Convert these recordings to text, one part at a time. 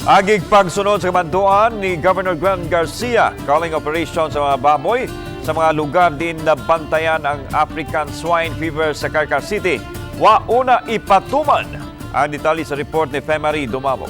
Agig pagsunod sa kamanduan ni Governor Gwen Garcia, culling operation sa mga baboy sa mga lugar din na bantayan ang African Swine Fever sa Carcar City. Wa una ipatuman. Ang detalye sa report ni Femary Dumabok.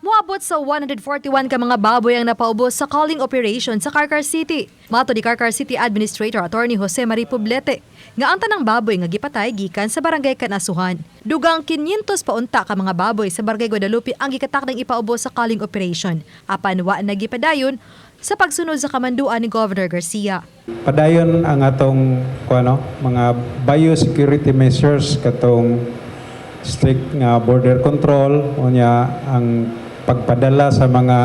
Moabot sa 141 ka mga baboy ang napaubos sa culling operation sa Carcar City. Mato ni Carcar City Administrator Attorney Jose Marie Poblete nga ang tanang baboy nga gipatay gikan sa Barangay Kanasuhan. Dugang 500 paunta ka mga baboy sa Barangay Guadalupe ang gikatakdang ipaubos sa culling operation. Apan wa na gipadayon sa pagsunod sa kamanduan ni Governor Garcia. Padayon ang atong kuano, mga biosecurity measures, katong strict nga border control, unya ang pagpadala sa mga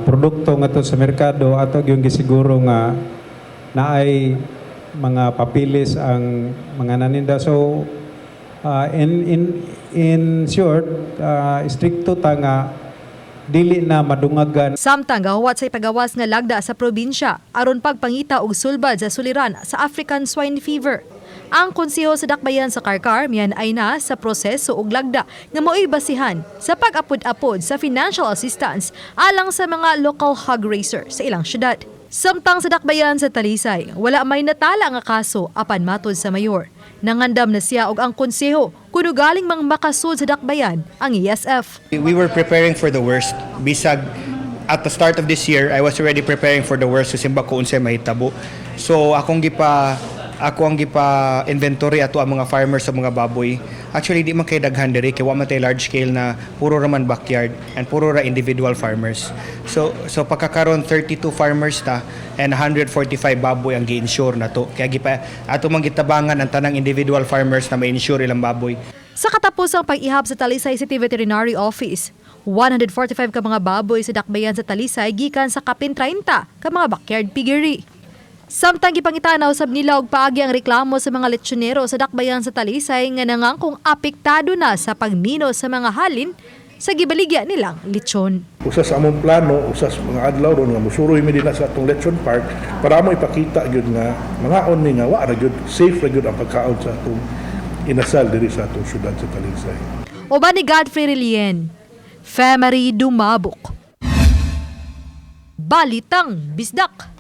produkto ngadto sa merkado, ato gyung gisiguro nga naay mga papilis ang mga naninda. So in short, stricto ta nga dili na madungagan. Samtang gahuwat sa ipagawas nga lagda sa probinsya aron pagpangita og sulbad sa suliran sa African Swine Fever. Ang konseho sa Dakbayan sa Carcar mianay na sa proseso og lagda nga mao'y basihan sa pag-apod-apod sa financial assistance alang sa mga local hog raiser sa ilang syudad. Samtang sa Dakbayan sa Talisay, wala may natala nga kaso, apan matod sa mayor, nangandam na siya og ang konseho kuno galing mang makasud sa Dakbayan ang ASF. We were preparing for the worst. Bisag at the start of this year, I was already preparing for the worst kasi ko unsay mahitabo. So ako ang gipa inventory ato ang mga farmers sa mga baboy. Actually, di man kay daghan diri kay wa man tay large scale na, puro ra man backyard and puro ra individual farmers. So pagkakaron, 32 farmers ta and 145 baboy ang gi-insure na to. Kaya gipa ato man gitabangan ang tanang individual farmers na ma-insure ilang baboy. Sa katapusang pag-ihap sa Talisay City Veterinary Office, 145 ka mga baboy sa Dakbayan sa Talisay gikan sa kapin 30 ka mga backyard piggery. Samtang gipangitanaw sab nila og paagi ang reklamo sa mga lechonero sa Dakbayan sa Talisay nga nangangkong apektado na sa pagmino sa mga halin sa gibaligya nilang lechon. Usa sa among plano, usa sa mga adlaw ron nga musuroy mi dinha sa atong lechon park para amo ipakita gyud nga mangaon mi nga wa ra gyud, safe ra gyud ang pagkaon sa atong inasal diri sa atong syudad sa Talisay. Uban ni Godfrey Relien, Femery Dumabok. Balitang Bisdak.